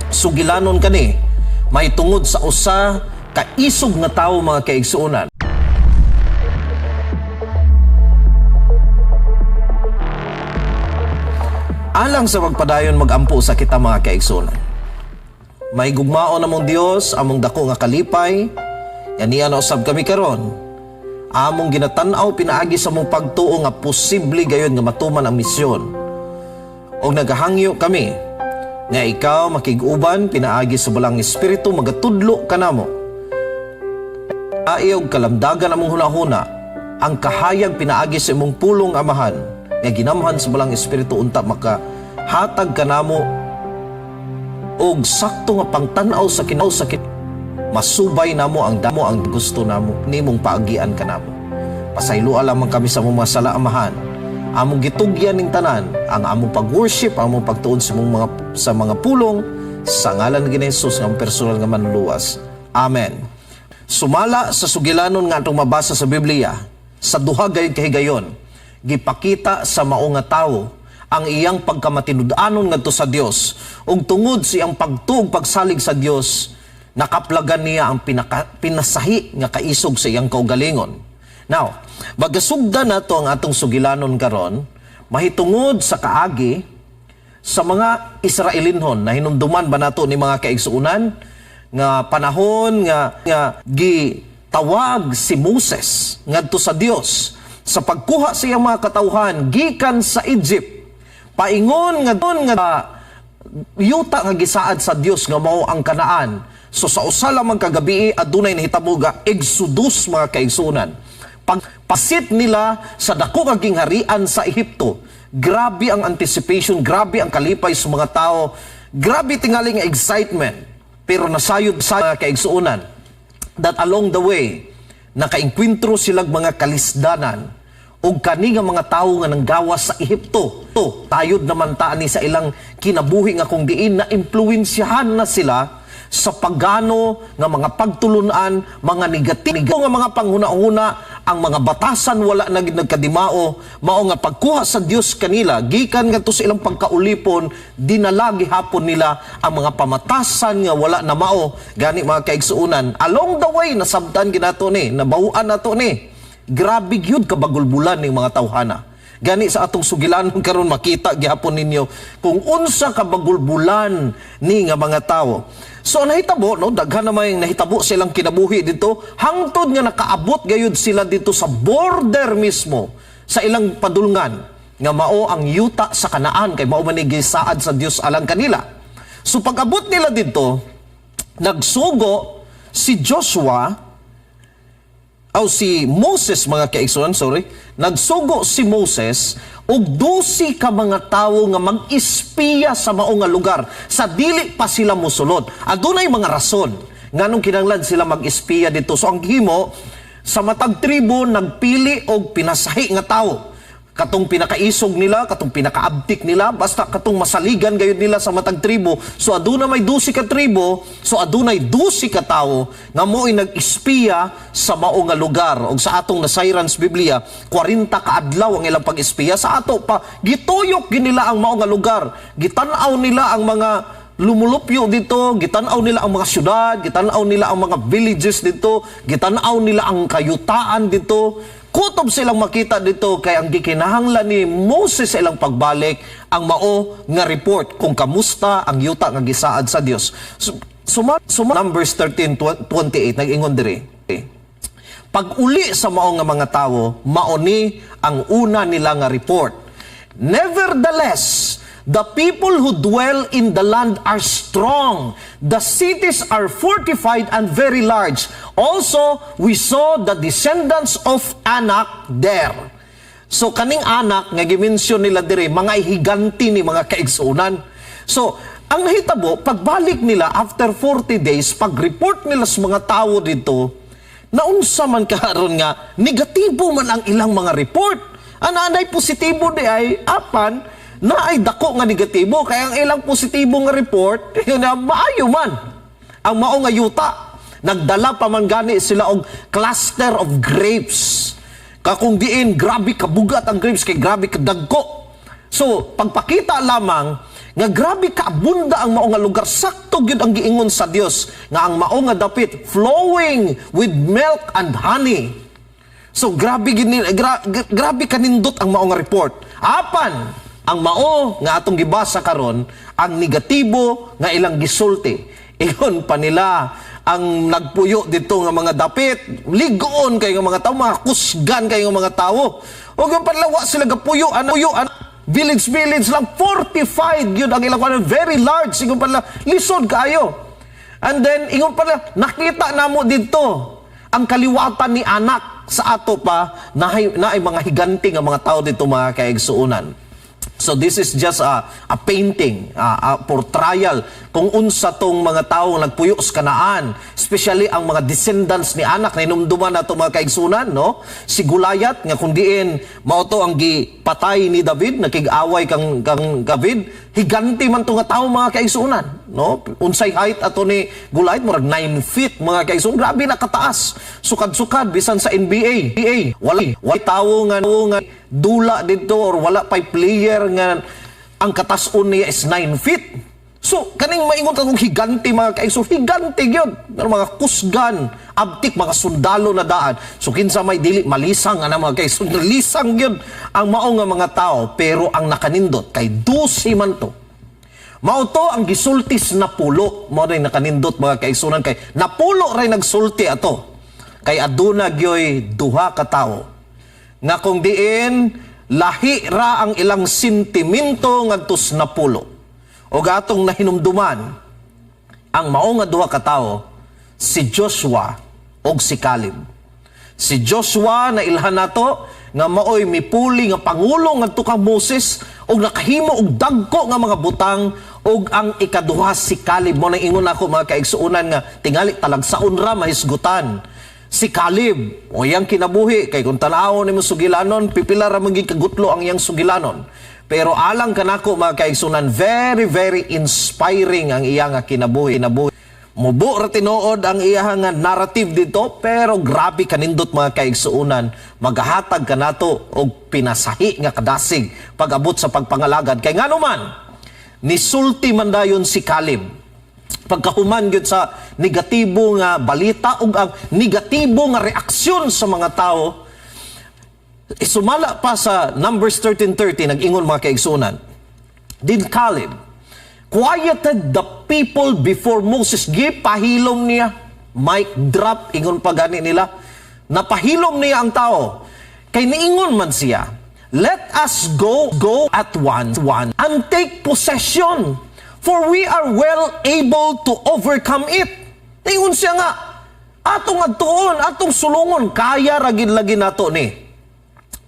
Sugilanon kani mahitungod sa usa ka isog nga tawo, mga kaigsuonan. Alang sa pagpadayon, magampo sa kita, mga kaigsuonan. May gugmaon among Dios, among dako nga kalipay, ganiya na usab kami karon. Among ginatan-aw pinaagi sa among pagtuo nga posible gayon nga matuman ang misyon. Og nagahangyo kami nga ikaw makig-uban pinaagi sa Balaang Espiritu, magatudlo kanamo. Ay og kalamdagan among hunahuna ang kahayag pinaagi sa imong pulong, Amahan, nga ginamhan sa Balaang Espiritu. Unta makahatag kanamo og sakto nga pangtan-aw sa masubay namo ang damo ang gusto namo nimong paagian kanamo. Pasayloa lamang kami sa among mga sala, Amahan. Among gitugyan ning tanan, ang among pag-worship, ang among pagtuon sa mga pulong, sa ngalan ni Jesus nga among personal nga Manluluwas. Amen. Sumala sa sugilanon nga atong mabasa sa Biblia, sa duha gayud kahigayon, gipakita sa mao nga tawo ang iyang pagkamatinud-anon ngadto sa Dios, ug tungod sa iyang pagtuo, pagsalig sa Dios, nakaplagan niya ang pinasahi nga kaisog sa iyang kaugalingon. Now, magasugda nato ang atong sugilanon karon mahitungod sa kaagi sa mga Israelinhon. Na hinumduman ba nato ni, mga kaigsuonan, nga panahon nga gitawag si Moses ngadto sa Dios sa pagkuha sa iyang mga katawhan gikan sa Egypt paingon nga yuta nga gisaad sa Dios nga mao ang Kanaan? So sa usa lamang ka gabii, adunay nahitabo nga exodus, mga kaigsuonan. Pagpasit nila sa dako nga gingharian sa Ehipto, grabe ang anticipation, grabe ang kalipay sa mga tao, grabe tingali nga excitement. Pero nasayod sa mga kaigsuonan that along the way, nakaengkwentro silang mga kalisdanan ug kani nga mga tawo nga nanggawas sa Ehipto. To, tayod naman ta ani sa ilang kinabuhi nga kung diin na impluwensyahan na sila sa pagano nga mga pagtulunan, mga negatibo nga mga panghuna-huna, ang mga batasan wala na gid nagkadimao, mao nga pagkuha sa Dios kanila gikan ngadto sa ilang pagkaulipon, dinala gihapon nila ang mga pamatasan nga wala na mao. Gani, mga kaigsuonan, along the way nasabtan ginato ni, nabawaan nato ni. Grabe gyud kabagulbulan ning mga tawhana. Gani sa atong sugilanon karon, makita gihapon ninyo kung unsa ka bagulbulan ni nga mga tawo. So nahitabo, no, daghan na may nahitabo silang kinabuhi dito hangtod nga nakaabot gayud sila dito sa border mismo sa ilang padulngan nga mao ang yuta sa Kanaan, kay mao man ni gisaad sa Dios alang kanila. So pag-abot nila dito, nagsugo si Joshua aw si Moses, mga kaigsuonan, sorry, nagsugo si Moses og 12 ka mga tawo nga mag-espiya sa mao nga lugar sa dili pa sila mosulod. Adunay mga rason nganong kinahanglan sila mag-espiya dito. So ang himo, sa matag tribo nagpili og pinasahi nga tawo, katong pinakaisog nila, katong pinakaabtik nila, basta katong masaligan gayud nila sa matag tribo. So aduna may 12 ka tribo, so adunay 12 ka tawo nga mo'y nag-espiya sa mao nga lugar. Og sa atong nasayran sa Biblia, 40 ka adlaw ang ilang pag-espiya. Sa ato pa, gituyok ginila ang mao nga lugar. Gitan-aw nila ang mga lumulupyo dito, gitan-aw nila ang mga syudad, gitan-aw nila ang mga villages dito, gitan-aw nila ang kayutaan dito. Kutob silang makita dito, kay ang gikinahanglan ni Moses sa ilang pagbalik ang mao nga report kung kamusta ang yuta nga gisaad sa Dios. So, Numbers 13:28 nag-ingon diri. Pag uli sa mao nga mga tawo, mao ni ang una nila nga report. "Nevertheless, the people who dwell in the land are strong. The cities are fortified and very large. Also, we saw the descendants of Anak there." So kaning Anak nga gi-mention nila dire, mga higanti ni, mga kaigsuonan. So, ang nahitabo, pagbalik nila after 40 days, pag-report nila sa mga tao dito, naunsa man karon nga negatibo man ang ilang mga report. Ana anay positibo di ay, apan na ay dako nga negatibo, kaya ang ilang positibo nga report na maayo man ang mao nga yuta. Nagdala pa man gani sila og cluster of grapes. Kakung diin grabe kabugat ang grapes kay grabe kadagko. So pagpakita lamang Nga grabe kaabunda ang mao nga lugar, sakto gyud ang giingon sa Dios nga ang mao nga dapit flowing with milk and honey. So grabe gid grabe kanindot ang mao nga report. Apan ang mao nga atong gibasa karon, ang negatibo nga ilang gisulti. Ingon pa nila, ang nagpuyo dito nga mga dapit, ligoon kay nga mga tao, mga kusgan kay nga mga tao. Ug yung panlawa sila gapuyo ano puyo ano, village village lang, fortified yun ang ilang kuan, very large. Ingon pa nila, lisod kaayo. And then ingon pa nila, nakita namo dito ang kaliwatan ni Anak. Sa ato pa naay mga higante nga mga tao dito, mga kaigsuonan. So this is just a painting, a portrayal kung unsa tong mga tao nagpuyo sa Kanaan, especially ang mga descendants ni Anak. Nahinumduman nato, mga kaigsunan, no? Si Goliath nga kung diin mao to ang gipatay ni David, nakig-away kang David, higante man to nga tao, mga kaigsunan, no? Unsay height ato ni Goliath? Murag 9 feet, mga kaigsunan. Grabe na kataas. Sukad-sukad bisan sa NBA. NBA wala tawo nga dula dito or wala pay player nga ang katason niya is 9 feet. So, kaning maingon kang higante, mga kaigso, higante gyud. Pero mga kusgan, abtik mga sundalo na daan. So kinsa may dili malisang ana, mga kaigso, lisang gyud ang mao nga mga tao, pero ang nakanindot kay 12 man to. Mao to ang gisulti sa napulo. Mao na nakanindot, mga kaigsunan, kay napulo ray nagsulti ato. Kay aduna gyoy duha ka tawo nga kung diin lahi ra ang ilang sentimento ngadto sa napulo. O atong nahinumduman, ang mao nga duha ka tawo, si Joshua og si Caleb. Si Joshua na ilhan nato nga maoy mipuli nga pangulo ngadto kang Moses og nakahimo og dagko nga mga butang, og ang ikaduha si Caleb. Mo nang ingon ako, mga kaigsuonan, nga tingali talagsaon ra mahisgutan si Caleb o iyang kinabuhi, kay kung tan-awon nimo sugilanon, pipila ra man gid kagutlo ang iyang sugilanon. Pero alang kanako, mga kaigsunan, very very inspiring ang iya nga kinabuhi. Mubo ra tinuod ang iya nga narrative dito, pero grabe kanindot, mga kaigsuonan, magahatag kanato og pinasahi nga kadasig pag-abot sa pagpangalagad, kay ngano man nisulti man dayon si Caleb pagkahuman gyud sa negatibo nga balita ug ang negatibo nga reaksyon sa mga tao. Sumala pa sa Numbers 13:30, nag-ingon, mga kaigsunan, "Then Caleb quieted the people before Moses." Gipahilom niya. Mic drop, ingon pa gani nila. Napahilom niya ang tao. Kay niingon man siya, "Let us go, go at once, one, and take possession, for we are well able to overcome it." Ingon siya nga, atong adtuon, atong sulungon, kaya ra gid lagi nato ni.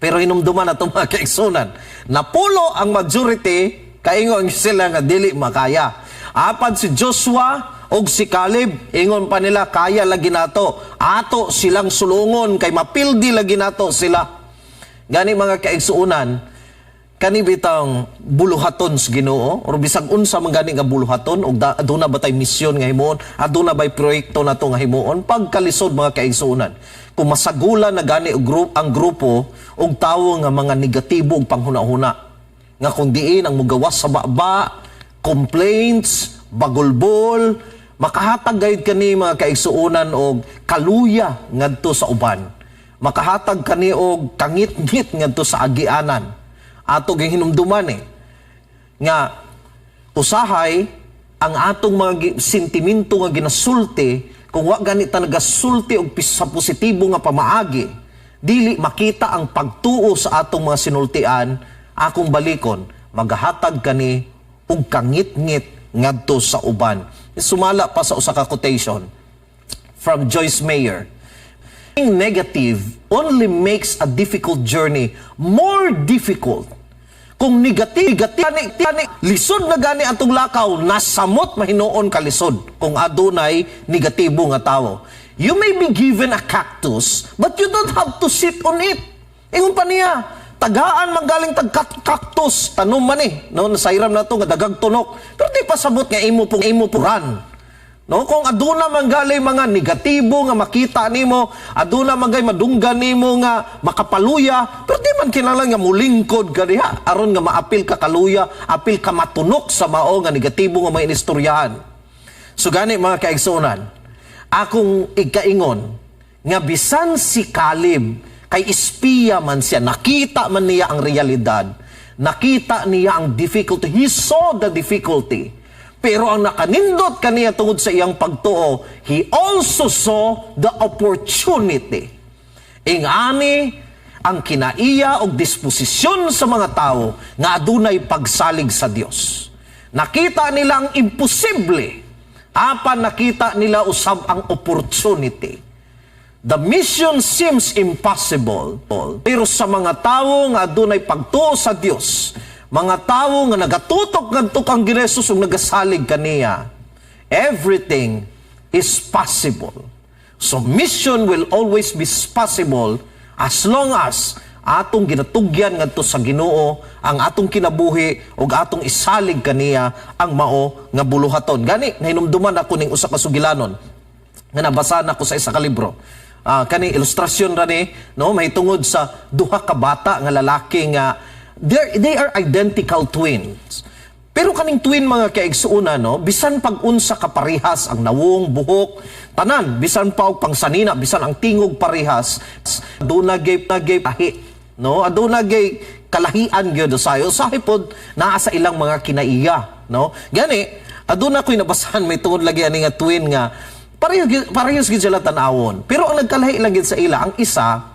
Pero hinumduman nato, mga kaigsunan, napulo ang majority, kaingon sila nga dili makaya. Apan si Joshua og si Caleb, ingon pa nila, kaya lagi nato. Ato silang sulungon kay mapildi lagi nato sila. Gani, mga kaigsuunan, kani bitang buluhaton sa Ginoo or bisag unsa man gani nga buluhaton og aduna ba tay misyon nga himuon, aduna bay proyekto nato nga himuon, pagkalisod, mga kaigsuonan, kung masagula na gani og group ang grupo og tawo nga mga negatibo og panghuna-huna nga kung diin ang mugawas sa baba, complaints, bagulbol, makahatag gayud kani, mga kaigsuonan, og kaluya ngadto sa uban, makahatag kani og kangit-ngit ngadto sa agianan. Ato ging hinumduman eh nga usahay ang atong mga sentimento nga ginasulti, kung wa gani ta nagasulti og sa positibo nga pamaagi, dili makita ang pagtuo sa atong mga sinultian. Akong balikon, magahatag kani og kangit-ngit ngadto sa uban. Sumala pa sa usa ka quotation from Joyce Meyer, "Being negative only makes a difficult journey more difficult." Kung negative, gani, gani, lisod na gani atong lakaw, nasamot mahinuon kalisod kung adunay negatibo nga tawo. "You may be given a cactus, but you don't have to sit on it." Ingon pa niya, tagaan man galing tag cactus, tanom man eh, no, nasayram na to nga dagag tunok. Pero di pa sabot nga imo pong imo puran. No, kung aduna man gali mga negatibo nga makita nimo, aduna man gay madunggan nimo nga makapaluya, pero di man kinahanglan nga mulingkod ka diha aron nga maapil ka kaluya, apil ka matunok sa mao nga negatibo nga mga inistoryahan. So gani, mga kaigsuonan, akong ikaingon nga bisan si Caleb kay espiya man siya, nakita man niya ang realidad, nakita niya ang difficulty, he saw the difficulty. Pero ang nakanindot kaniya tungod sa iyang pagtuo, he also saw the opportunity. Ingani ang kinaiya og disposisyon sa mga tao nga adunay pagsalig sa Dios. Nakita nila ang imposible, apan nakita nila usab ang opportunity. The mission seems impossible, pero sa mga tao nga adunay pagtuo sa Dios, mga tao nga nagatutok ngadto kang Jesus ug nagasalig kaniya, everything is possible. So mission will always be possible as long as atong ginatugyan ngadto sa Ginoo ang atong kinabuhi ug atong isalig kaniya ang mao nga buluhaton. Gani nahinumduman ako ning usa ka sugilanon nga nabasa nako sa isa ka libro. Kani ilustrasyon ra ni, no, mahitungod sa duha ka bata nga lalaki nga they are identical twins. Pero kaning twin, mga kaigsuonan, no, bisan pag unsa ka parehas ang nawong, buhok, tanan, bisan pa og pangsanina, bisan ang tingog parehas, aduna gay nagay lahi, no? Aduna gay kalahian gyud sayo. Usahay pod naa sa ilang mga kinaiya, no? Gani, aduna ko'y nabasahan may tungod lagi ani nga twin nga parehas gyud sila tan-awon. Pero ang nagkalahi lang gyud sa ila, ang isa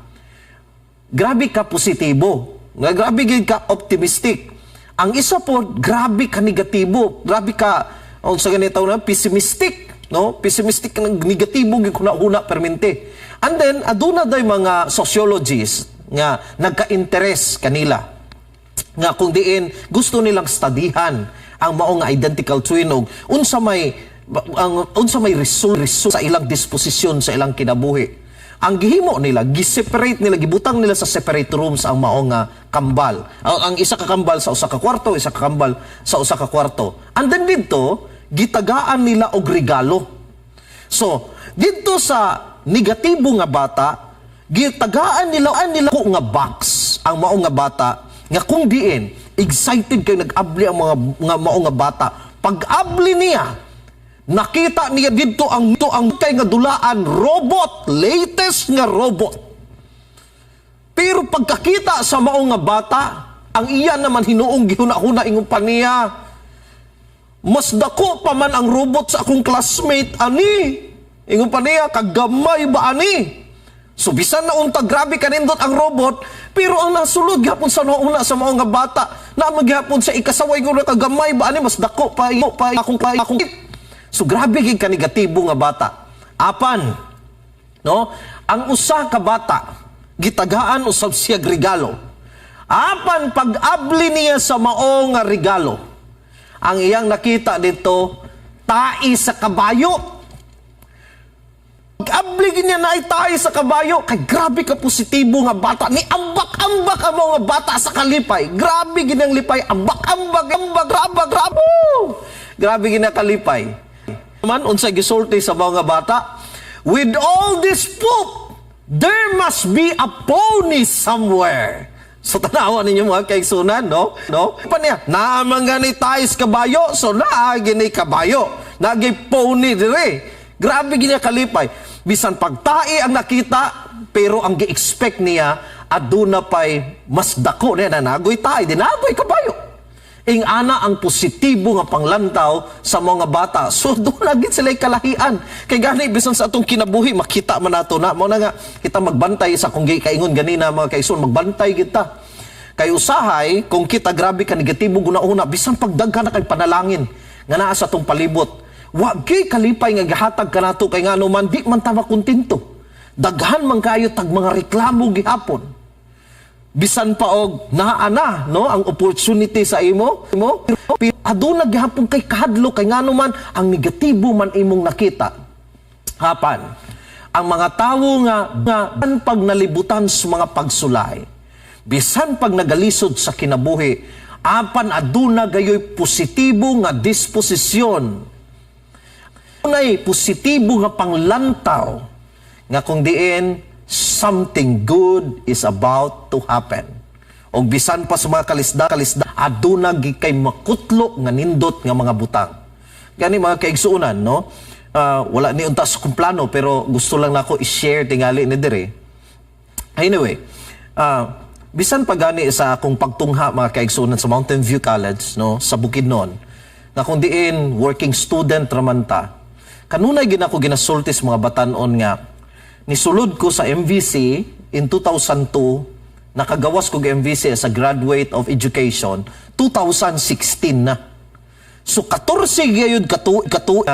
grabe ka positibo, nga grabe gyud ka optimistic. Ang isa po, grabe ka negatibo, grabe ka unsa ganito na pessimistic, no? Pessimistic, negatibo gyud huna-huna permente. And then aduna day mga sociologists nga nagka-interest kanila nga kung diin gusto nilang studyhan ang mao nga identical twin og unsa may result sa ilang disposisyon sa ilang kinabuhi. Ang gihimo nila, gi-separate nila, gibutang nila sa separate rooms ang mao nga kambal. Ang isa ka kambal sa usa ka kwarto, isa ka kambal sa usa ka kwarto. And then didto, gitagaan nila og regalo. So, didto sa negatibo nga bata, gitagaan nila nila ko nga box ang mao nga bata nga kung diin excited kay nag-abli ang mga nga mao nga bata. Pag-abli niya, nakita niya didto ang to ang kay nga dulaan, robot, latest nga robot. Pero pagkakita sa mao nga bata, ang iya naman hinuong gihuna-huna, ingon pa niya, "Mas dako pa man ang robot sa akong classmate ani." Ingon pa niya, "Kagamay ba ani?" So bisan na unta grabe kanindot ang robot, pero ang nasulod gihapon sa nauna sa mao nga bata, na magyapon sa ikasaway ko, "Kagamay ba ani, mas dako pa pa akong." So grabe gid ka negatibo nga bata. Apan, no, ang usa ka bata gitagaan usab siya regalo. Apan pag-abli niya sa mao nga regalo, ang iyang nakita dito, tai sa kabayo. Pag-abli niya na tae sa kabayo, kay grabe ka positibo nga bata. Ni ambak-ambak ang mga bata sa kalipay. Grabe ginang lipay, ambak-ambak, ambak, grabe, grabe. Grabe gina kalipay. Man, unsay gisulti sa mga bata? "With all this poop, there must be a pony somewhere." So tanawa ninyo, mga kaigsuonan, no? No? Pa niya, naa man gani tae sa kabayo, so naa gini kabayo. Nagay pony dire. Grabe gini kalipay. Bisan pagtae ang nakita, pero ang gi-expect niya, aduna pay mas dako niya na nagoy tae, di nagoy kabayo. Ing ana ang positibo nga panglantaw sa mga bata. So doon lagi sila kalahian. Kay gani bisan sa atong kinabuhi makita man nato na mo na nga kita magbantay sa kung kaingon ganina, mga kaigsoon, magbantay kita. Kay usahay kung kita grabe ka negatibo guna-una, bisan pagdaghan na kay panalangin nga naa sa atong palibot, wa gyud kalipay nga gihatag kanato kay ngano man di man ta makontento. Daghan man kayo tag mga reklamo gihapon, bisan pa og naa na, no, ang opportunity sa imo imo, aduna gihapon kay kahadlok kay ngano man ang negatibo man imong nakita. Apan ang mga tawo nga bisan pag nalibutan sa mga pagsulay, bisan pag nagalisod sa kinabuhi, apan aduna gayoy positibo nga disposisyon. Unay positibo nga panglantaw nga kung diin something good is about to happen. Og bisan pa sa mga kalisda, kalisda, aduna gyud kay makutlo nga nindot nga mga butang. Gani, mga kaigsuonan, no? Wala ni unta sa kong plano, pero gusto lang nako i-share tingali ni dire. Anyway, bisan pa gani sa akong pagtungha, mga kaigsuonan, sa Mountain View College, no, sa Bukidnon, nga kung diin working student raman ta, kanunay gid ako ginasulti sa mga batanon nga nisulod ko sa MVC in 2002, nakagawas ko MVC as a graduate of education 2016 na. So 14 gayud katu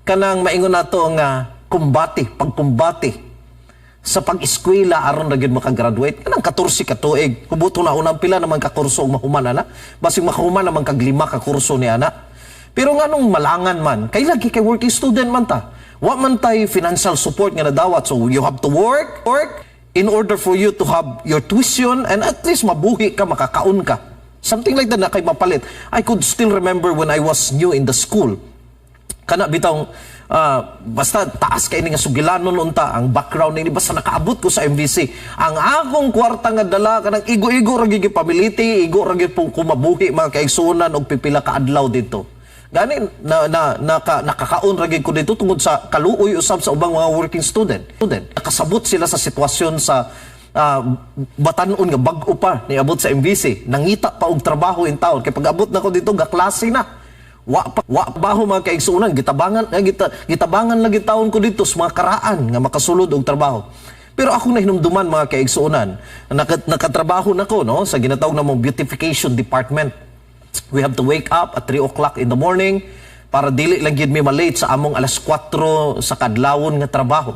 kanang maingon nato nga kumbate, pagkumbate sa pag-eskwela aron ra gyud makagraduate, kanang 14 ka tuig. Hubuto na unang pila naman ka kurso og mahuman ana, basig makahuman naman kag lima ka kurso ni ana. Pero nganong malangan man kay lagi kay working student man ta, wa man tay financial support nga nadawat, so you have to work work in order for you to have your tuition and at least mabuhi ka, makakaon ka, something like that na kay mapalit. I could still remember when I was new in the school, kana bitawng basta taas kay ni nga sugilanon unta ang background ni, basta nakaabot ko sa MVC. Ang akong kwarta nga dala, kanang igo-igo ra gyud pamiliti, igo ra gyud pong kumabuhi, mga kaigsuonan, og pipila ka adlaw dito. Gani na nakakaon ra gyud ko dito tungod sa kaluoy usab sa ubang mga working student. Nakasabot sila sa sitwasyon sa batanon nga bag-o pa niabot sa MVC, nangita pa og trabaho in town. Kay pag abot nako dito, gaklase na. Wa pa, wa baho, mga kaigsuonan, gitabangan gitabangan lagi taon ko dito sa mga karaan nga makasulod og trabaho. Pero ako nahinumduman, mga kaigsuonan, nakatrabaho nako, no, sa ginatawag namong beautification department. We have to wake up at 3 o'clock in the morning para dili lang gyud mi malate sa among alas 4 sa kadlawon nga trabaho.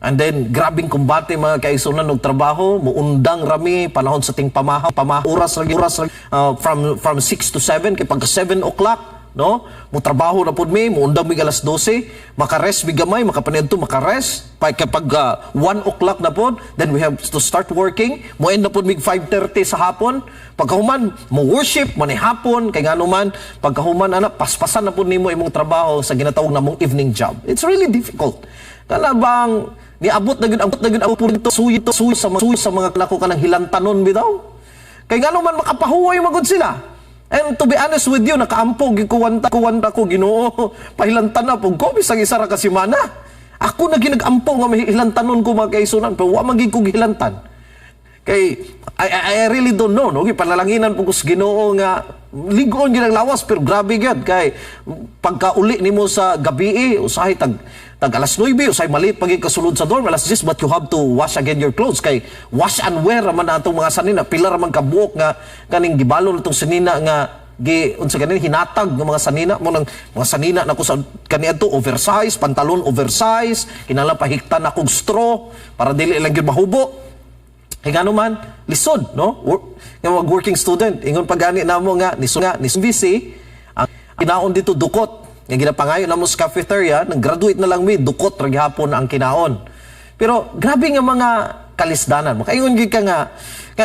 And then, grabing kumbate, mga kaigsuonan, og trabaho, muundang rami panahon sa ting pamahaw, pamahaw, oras lagi, oras lagi, from 6 to 7, kay pagka 7 o'clock, no? Mo trabaho na pud mi, muundang mi alas 12, makarest mi gamay, makapaniadto makarest, pa kapag 1 o'clock na pod, then we have to start working, mo end na pod mig 5:30 sa hapon. Pagkahuman, mo worship man hapon, kay ngano man, pagkahuman ana, paspasan na pod nimo imong trabaho sa ginatawag namong evening job. It's really difficult. Kana bang niabot na gyud ang na gyud ang punto suyi to suyi sa mga nako kanang hilantanon bitaw. Kay ngano man makapahuway magud sila. And to be honest with you, nakaampo gyud ko wanta ko wanta ko, "Ginoo, pahilantan na pug ko bisag isa ra ka semana." Ako na ginagampo nga mahilantanon ko, mga kaigsuonan, pero wa man gyud ko gihilantan. Kay I really don't know, no? Panalanginan po ko sa Ginoo nga ligoon gyud ang lawas, pero grabe gyud kay pagkauli nimo sa gabi, usahay tag tag alas 9, usahay malit pag kasulod sa dorm alas 10, but you have to wash again your clothes kay wash and wear raman atong mga sanina. Pila ra man kabuok nga kaning gibalon atong sanina nga gi unsa ganin hinatag ng mga sanina mo, nang mga sanina nako sa kaniadto oversize, pantalon oversize, kinahanglan pahiktan akong straw para dili lang gyud mahubo. Kay ngano man, lisod, no? Nga mag working student, ingon pa gani namo nga ni VC, ang kinaon dito dukot. Nga ginapangayo namo sa cafeteria, nang graduate na lang mi, dukot ra gihapon ang kinaon. Pero grabe nga mga kalisdanan. Makaingon gyud ka nga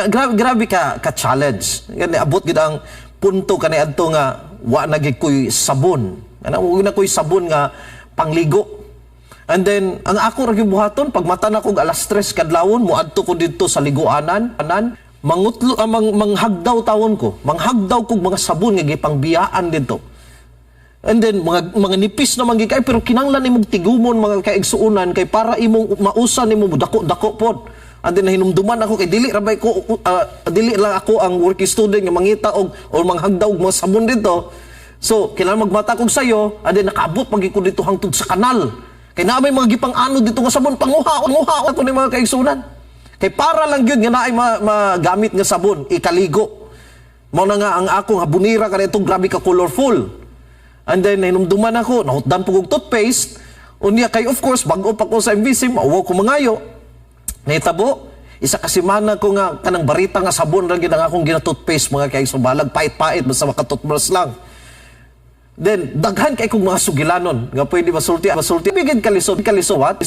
grabe, grabe ka ka challenge. Gani abot gid ang punto kaniadto nga wa na gid koy sabon. Ana, wa na koy sabon nga pangligo. And then, ang ako ra gyud buhaton, pag mata na kog alas 3 kadlawon, muadto ko didto sa liguanan, anan, mangutlo, manghagdaw tawon ko. Manghagdaw kog mga sabon nga gipangbiyaan didto. And then mga nipis na man kay, pero kinahanglan nimong tigumon, mga kaigsuonan, kay para imong mausa nimo dako-dako pod. And then nahinumduman ako kay dili ra bay ko dili lang ako ang working student nga mangita og or manghagdaw og mga sabon dito. So kinahanglan magmata kog sayo, and then nakaabot pag ko dito hangtod sa kanal. Kay naa may mga gipang-ano dito nga sabon, panguha, panguha ako ni mga kaigsuonan. Kay para lang gyud nga naay magamit nga sabon ikaligo. Mao na nga ang akong habunira kanitong grabe ka colorful. And then nahinumduman ako, nahutdan po kog toothpaste. Unya kay of course bag-o pa ko sa MVC, mauwaw ko mangayo. Nahitabo, isa ka semana ko nga kanang barita nga sabon ra gyud ang akong gina-toothpaste, mga kay balag pait-pait, basta maka-toothbrush lang. Then daghan kay kong mga sugilanon nga pwede masulti, masulti bigid kalisod kalisod what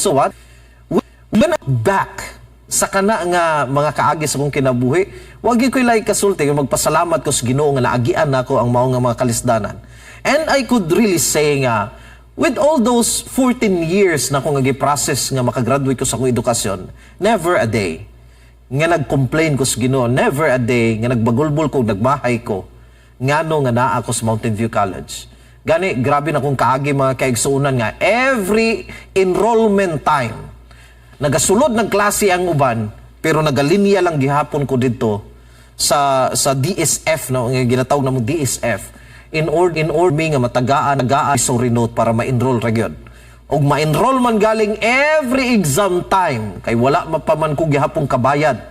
when I back sa kana nga mga kaagi sa akong kinabuhi, wag gyud ko'y lahi kasulti nga magpasalamat ko sa Ginoo nga naagian nako ang mao nga mga kalisdanan. And I could really say nga With all those 14 years na akong gi-process nga makagraduate ko sa akong edukasyon, never a day nga nag-complain ko sa Ginoo, never a day nga nagbagulbol ko, nagmahay ko, ngano nga naa ako sa Mountain View College. Gani, grabe na kong kaagi, mga kaigsuonan, nga every enrollment time, nagasulod ng klase ang uban, pero nagalinya lang gihapon ko dito sa DSF, no, nga ginatawag namo DSF, in order me nga matagaan tagaan sorry note para ma-enroll ra gyud. Og ma-enroll man galing every exam time kay wala mapaman ko gihapon kabayad.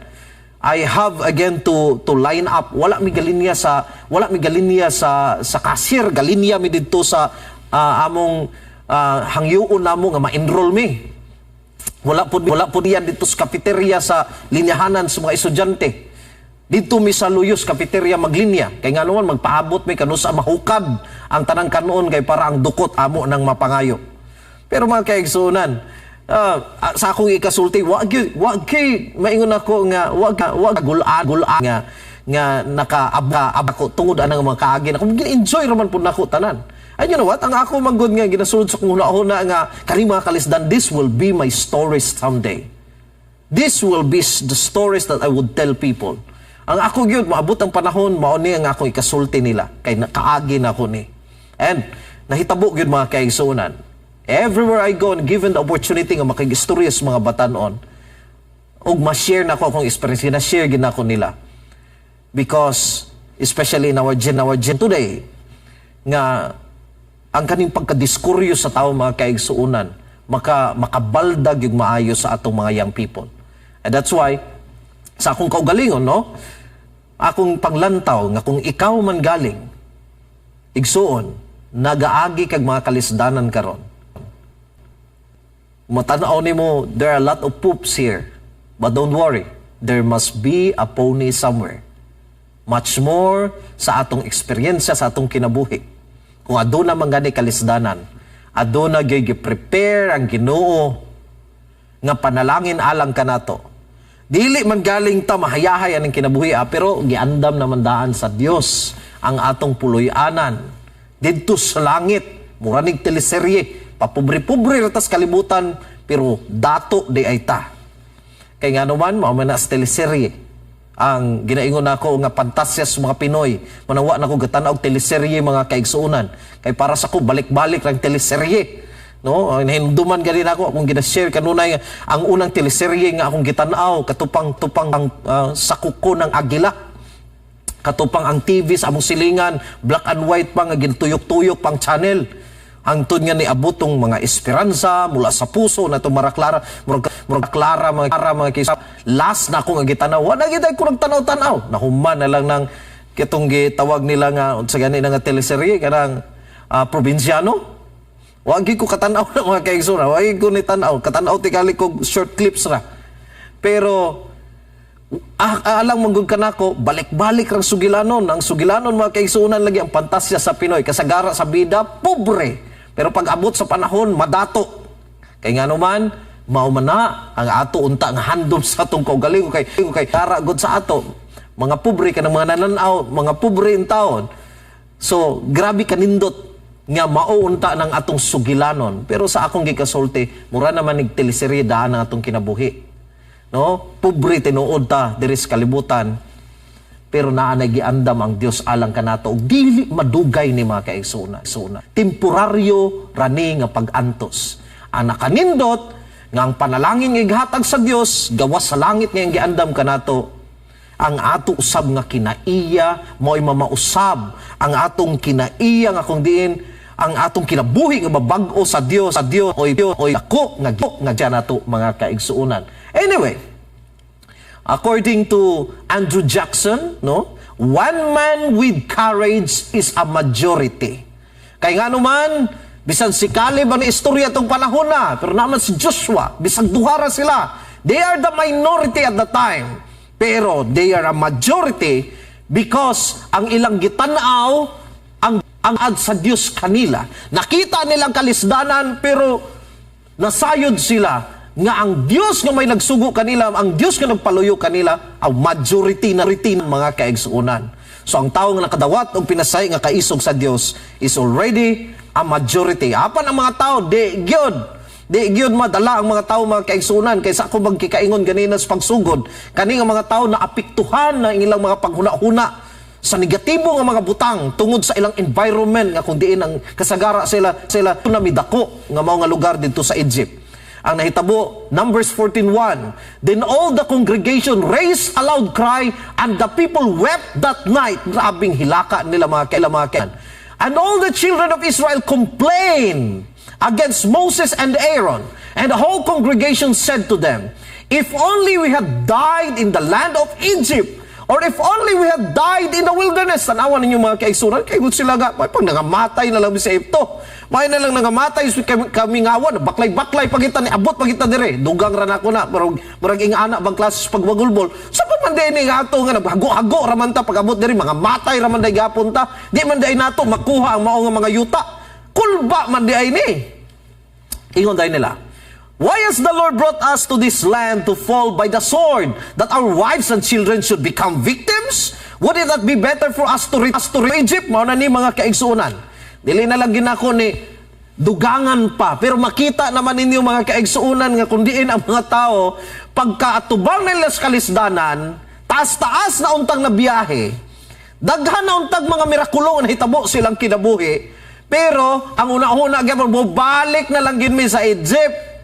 I have again to line up. Wala mi galinya sa cashier, galinya mi didto sa among hangyuon namo nga ma-enroll mi. Wala po diyan dito sa cafeteria, sa linyahanan sa mga estudyante. Dito mi sa Luyos cafeteria maglinya. Kay nga naman magpaabot mi kanusa mahukad ang tanang kanon kay para ang dukot amo nang mapangayo. Pero mga kaigsuonan, sa akong ikasulti, wa gyud maingon ako nga wa gula gula nga nakaabka ako tungod anang mga kaagi na enjoy raman pud nako tanan. And you know what? Ang ako manggod nga ginasulod sa kong huna-huna nga kani mga kalisdan, this will be my stories someday. This will be the stories that I would tell people. Ang ako gyud maabot ang panahon, mao ni ang akong ikasulti nila kay nakaagi na ko ni. And nahitabo gyud, mga kaigsuonan. Everywhere I go and given the opportunity nga makigistorya sa mga batanon ug ma-share na ko akong experience, na-share gid nako nila. Because especially in our gen today nga ang kaning pagkadiskuryo sa tao, mga kaigsuonan, makabaldag yung maayo sa atong mga young people. And that's why sa akong kaugalingon, no, akong panglantaw nga kung ikaw man galing, igsuon, nagaagi kag mga kalisdanan karon. Matanaw nimo, there are a lot of poops here. But don't worry, there must be a pony somewhere. Much more sa atong eksperyensya sa atong kinabuhi. Kung aduna man gani kalisdanan, aduna gyud gi-prepare ang Ginoo nga panalangin alang kanato. Dili man galing ta mahayahay aning kinabuhi, pero giandam naman daan sa Dios ang atong puloy-anan didto sa langit. Mura nig teleserye, papobre-pobre ra tas kalibutan pero dato di ay ta. Kay nga naman mao man na sa teleserye ang ginaingon nako nga pantasya sa mga Pinoy. Manawa na ko gatan-aw og teleserye, mga kaigsuonan. Kay para sa ko balik-balik lang teleserye. No, ang nahinumduman gani nako akong gina-share kanunay ang unang teleserye nga akong gitan-aw katupang tupang ang Sa Kuko ng Agila. Katupang ang TV sa among silingan, black and white pa nga ginatuyok-tuyok pang channel. Hangtod nga niabot tong mga Esperanza mula sa Puso na Mara Clara, murag murag Clara, mga Clara, mga kisa. Last na ako nga gitanaw. Wala gid ko nagtanaw-tanaw. Nahuman na lang ng kitong gitawag nila nga unsa gani na nga teleserye kanang Probinsyano. Wa gyud ko katanaw na, mga kaigsuonan. Wa gyud ko ni tanaw. Katanaw tingali ko short clips ra. Pero alang manggod kanako, balik-balik rang sugilanon. Ang sugilanon, mga kaigsuonan, lagi ang pantasya sa Pinoy. Kasagara sa bida, pobre. Pero pag abot sa panahon, madato. Kay nga naman, mao man na ang ato unta nga handom sa atong kaugalingon kay tara gud sa ato. Mga pobre ka ng mga nananaw, mga pobre in taon. So, grabe kanindot nga mao unta ng atong sugilanon. Pero sa akong gikasulti, mura naman nig teleserye daan ang atong kinabuhi. No? Pobre tinuod ta diri sa kalibutan. Pero naa na giandam ang Dios alang kanato ug dili madugay ni, mga kaigsuonan. Suna. Temporaryo rani nga pag-antos. Ang nakanindot nga ang panalangin nga gihatag sa Dios gawas sa langit nga ang giandam kanato, ang ato usab nga kinaiya mo'y mamausab ang atong kinaiya nga kung diin ang atong kinabuhi nga mabag-o sa Dios oy Dios oy ako nga diyan nato, mga kaigsuonan. Anyway, according to Andrew Jackson, no, one man with courage is a majority. Kay nga naman, bisan si Caleb ang istorya tong panahon na, pero naman si Joshua, bisag duhara sila. They are the minority at the time. Pero they are a majority because ang ilang gitanaw ang ad sa Dios kanila. Nakita nilang kalisdanan pero nasayod sila nga ang Dios nga may nagsugo kanila, ang Dios nga nagpaluyo kanila, ang majority na ng mga kaigsuonan. So ang tao nga nakadawat og pinasay nga kaisog sa Dios is already Ang majority. Apan ang mga tao, di gyud. Di gyud madala ang mga tao, mga kaigsunan, kaysa ako magkikaingon ganina sa pagsugod. Kani nga mga tao na apektuhan na ilang mga paghuna-huna sa negatibo nga mga butang tungod sa ilang environment nga kung diin ang kasagara sila na midako nga mao nga lugar didto sa Egypt. Ang nahitabo, Numbers 14:1. "Then all the congregation raised a loud cry and the people wept that night." Grabing hilaka nila, mga kaila. "And all the children of Israel complained against Moses and Aaron. And the whole congregation said to them, 'If only we had died in the land of Egypt, or if only we had died in the wilderness.'" Tanawan ninyo, mga kaigsunan, kay sila ga, may pag nangamatay na lang sa Egypto. May na lang nangamatay kami, kami ngawan, baklay-baklay pagita ni abot pagita dire. Dugang ra nako na, murag ing-ana bang klase sa pagwagulbol. Sa pa man diay nga ato nga naghago-hago ra man ta pag-abot diri, mga matay ra man day gapon ta. Di man day nato makuha ang mao nga mga yuta. Kulba man diay ni. Ingon dahil nila, "Why has the Lord brought us to this land to fall by the sword, that our wives and children should become victims? Would it not be better for us to Egypt?" Mao na ni, mga kaigsuonan. Dili na lang ginako ni dugangan pa. Pero makita naman ninyo, mga kaigsuonan, nga kung diin ang mga tao, pagkaatubang nila sa kalisdanan, taas-taas na untang na biyahe, daghan na untag mga mirakulo nga nahitabo silang kinabuhi, pero ang una-una gyapon, mobalik na lang gin mi sa Egypt.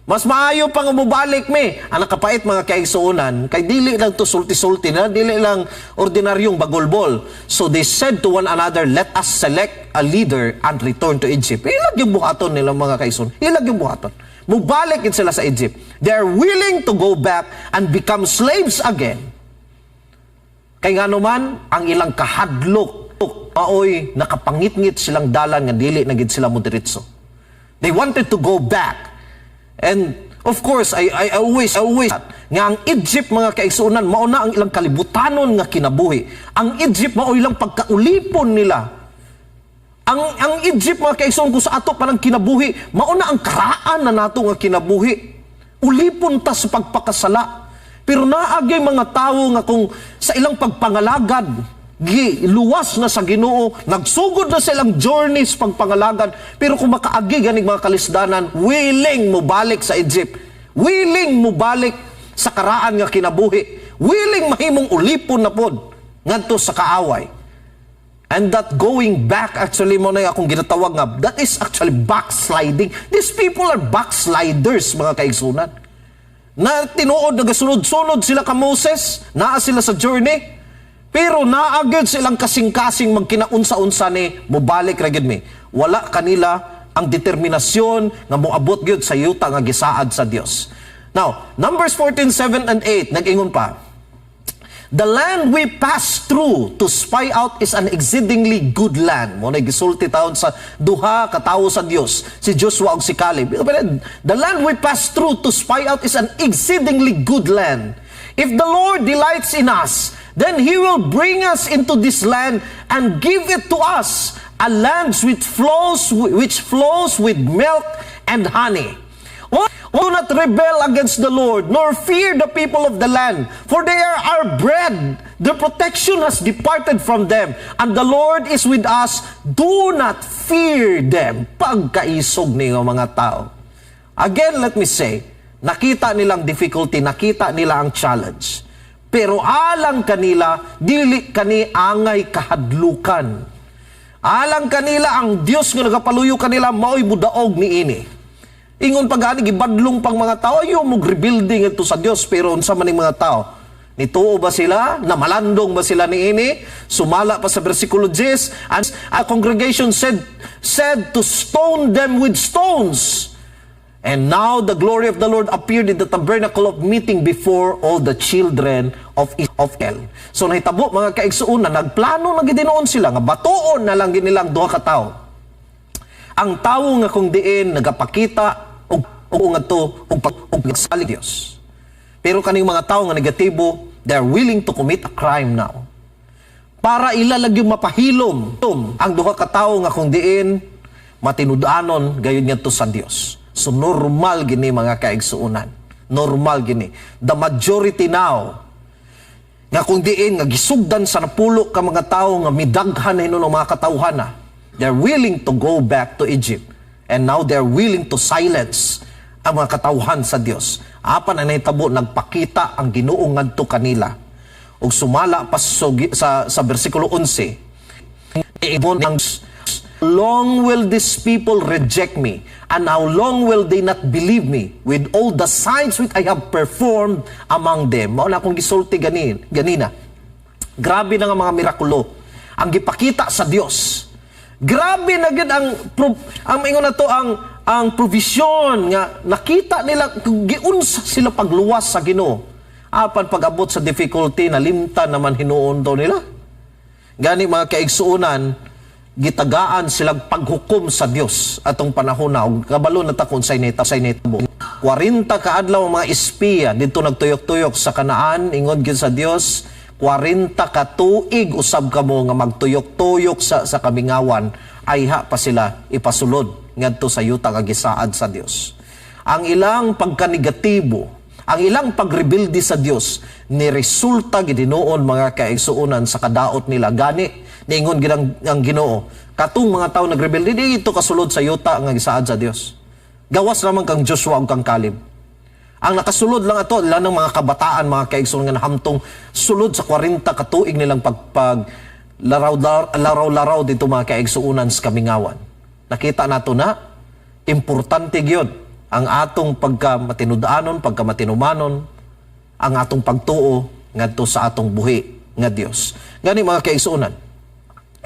Mas maayo pa nga mobalik mi. Ang nakapait, mga kaigsuonan, kay dili lang to sulti-sulti na, dili lang ordinaryong bagulbol. "So they said to one another, 'Let us select a leader and return to Egypt.'" Ilag yung buhaton nila, mga kaigsuon. Ilag yung buhaton. Mubalik gid sila sa Egypt. They are willing to go back and become slaves again. Kay ngano man, ang ilang kahadlok maoy nakapangitngit silang dalan nga dili na gid sila mo diretso. They wanted to go back. And of course, I always nga ang Egypt, mga kaigsuonan, mao na ang ilang kalibutanon nga kinabuhi. Ang Egypt mao ilang pagkaulipon nila. Ang Egypt, mga kaigsuonan, kung sa ato pa ng kinabuhi, mao na ang karaan na nato nga kinabuhi. Ulipon ta sa pagpakasala. Pero naagay mga tawo nga kung sa ilang pagpangalagad, gi luwas na sa Ginoo, nagsugod na sa ilang journey sa pagpangalagad, pero kung makaagi ganig mga kalisdanan, willing mo balik sa Egypt. Willing mo balik sa karaan nga kinabuhi. Willing mahimong ulipon na pod ngadto sa kaaway. And that going back, actually, mo na akong ginatawag nga, that is actually backsliding. These people are backsliders, mga kaigsunan. Na tinuod, nagasunod-sunod sila ka Moses, naa sila sa journey, pero naagid silang kasing-kasing magkinaunsa-unsa ni, mobalik ra gyud mi. Wala kanila ang determinasyon nga moabot gyud sa yuta nga gisaad sa Dios. Now, Numbers 14:7 and 8, nag-ingon pa, "The land we passed through to spy out is an exceedingly good land." Mo na gisulti taon sa duha ka tawo sa Dios, si Joshua ug si Caleb. "The land we passed through to spy out is an exceedingly good land. If the Lord delights in us, then He will bring us into this land and give it to us, a land which flows with milk and honey. Do not rebel against the Lord, nor fear the people of the land, for they are our bread. The protection has departed from them, and the Lord is with us. Do not fear them." Pagkaisog ni nga mga tao. Again, let me say, nakita nilang difficulty, nakita nila ang challenge. Pero alang kanila, dili kani angay kahadlukan. Alang kanila, ang Dios nga nagapaluyo kanila mao'y mudaog niini. Ingon pa gani, gibadlong pang mga tao, ayo mo rebuilding ito sa Dios, pero unsa man ning mga tao? Nituo ba sila? Namalandong ba sila niini? Sumala pa sa versikulo 10, "And a congregation said to stone them with stones. And now the glory of the Lord appeared in the tabernacle of meeting before all the children of El." So nahitabo, mga kaigsuonan, nagplano na gid noon sila nga batuon na lang gid nilang duha ka tawo. Ang tawo nga kung diin nagapakita og ngadto og pag og salig Dios. Pero kaning mga tawo nga negatibo, they are willing to commit a crime now. Para ila lang yung mapahilom ang duha ka tawo nga kung diin matinud-anon gayud ngadto sa Dios. So normal gini, mga kaigsuonan. Normal gini. The majority now nga kung diin nga gisugdan sa napulo ka mga tawo nga midaghan na hinuon ang mga katawhan na. They're willing to go back to Egypt. And now they're willing to silence ang mga katawhan sa Dios. Apan ang nahitabo, nagpakita ang Ginoo ngadto kanila. Ug sumala pa sa bersikulo 11, Ibon ang "Long will these people reject me, and how long will they not believe me with all the signs which I have performed among them?" Mao na akong gisulti ganina. Grabe na nga mga mirakulo ang gipakita sa Dios. Grabe na gid ang ingon na to ang provision nga nakita nila kung giunsa sila pagluwas sa Ginoo. Apan pag-abot sa difficulty, nalimtan naman hinuon to nila. Gani, mga kaigsuonan, gitagaan silang paghukom sa Dios atong panahon na ug kabalo na ta kung sa nahitabo. 40 ka adlaw ang mga espiya didto nagtuyok-tuyok sa Kanaan. Ingon gyud sa Dios, 40 ka tuig usab kamo nga magtuyok-tuyok sa kamingawan, ayha pa sila ipasulod ngadto sa yuta nga gisaad sa Dios. Ang ilang pagkanegatibo, ang ilang pagrebelde sa Dios, ni resulta gid hinuon, mga kaigsuonan, sa kadaot nila. Gani niingon gid ang Ginoo, katong mga tawo nagrebelde, di ito kasulod sa yuta nga gisaad sa Dios. Gawas naman kang Joshua ug kang Caleb. Ang nakasulod lang ato lang ng mga kabataan, mga kaigsuonan, nga nahamtong sulod sa 40 ka tuig nilang pagpag laraw laraw dito, mga kaigsuonan, sa kamingawan. Nakita nato na importante gyud ang atong pagka matinud-anon, pagka matinumanon, ang atong pagtuo ngadto sa atong buhi nga Dios. Gani, mga kaigsuonan,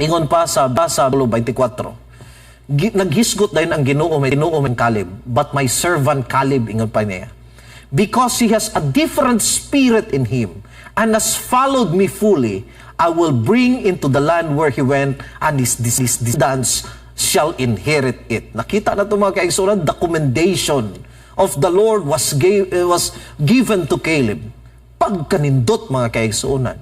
ingon pa sa 24, naghisgot dayon ang Ginoo may Ginoo man Caleb, "But my servant Caleb," ingon pa niya, "because he has a different spirit in him and has followed me fully, I will bring into the land where he went, and his descendants shall inherit it." Nakita na ito, mga kaigsuonan, the commendation of the Lord was given to Caleb. Pagkanindot, mga kaigsuonan,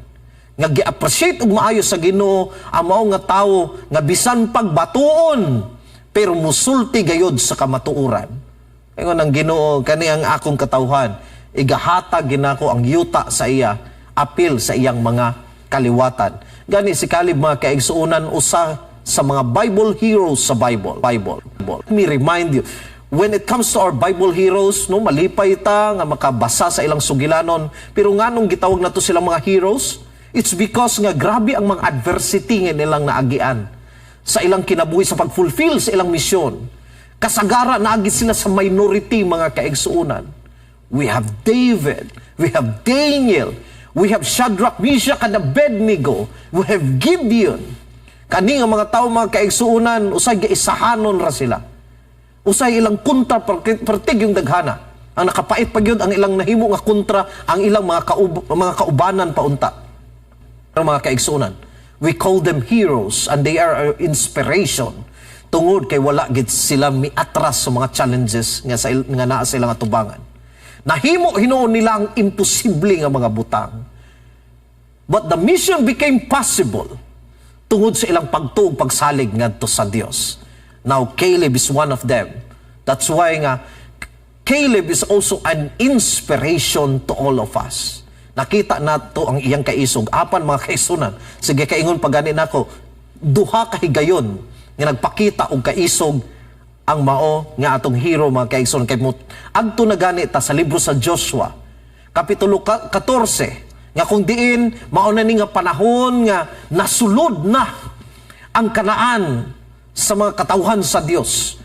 nga gi-appreciate og maayo sa Ginoo ang mao nga tawo nga bisan pagbatuon pero musulti gayod sa kamatuoran. Ingon ang Ginoo, "Kani ang akong katawhan, igahatag ginako ang yuta sa iya apil sa iyang mga kaliwatan." Gani si Caleb, mga kaigsuonan, usa sa mga Bible heroes sa Bible. Bible. Let me remind you, when it comes to our Bible heroes, no, malipay ta nga makabasa sa ilang sugilanon, pero nganong gitawag nato silang mga heroes? It's because nga grabe ang mga adversity nga nilang naagian sa ilang kinabuhi sa pag-fulfill sa ilang misyon. Kasagara naagi sila sa minority, mga kaigsuonan. We have David, we have Daniel, we have Shadrach, Meshach, and Abednego, we have Gideon. Kani nga mga tao, mga kaigsuonan, usay gaisahanon ra sila. Usay ilang kontra pertig yung daghana. Ang nakapait pa gyud, ang ilang nahimo nga kontra ang ilang mga kaubanan paunta. Pero, mga kaigsuonan, we call them heroes and they are our inspiration tungod kay wala gid sila miatras sa mga challenges nga naa sa ilang atubangan. Nahimo hinuon nila ang imposible nga mga butang. But the mission became possible tungod sa ilang pagtuo, pagsalig ngadto sa Dios. Now Caleb is one of them. That's why nga Caleb is also an inspiration to all of us. Nakita nato ang iyang kaisog. Apan, mga kaigsuonan, sige, kaingon pa gani nako, duha ka higayon nga nagpakita og kaisog ang mao nga atong hero, mga kaigsuonan, kay mo adto na gani ta sa libro sa Joshua kapitulo 14, nga kung diin mao na ni nga panahon nga nasulod na ang Kanaan sa mga katawhan sa Dios.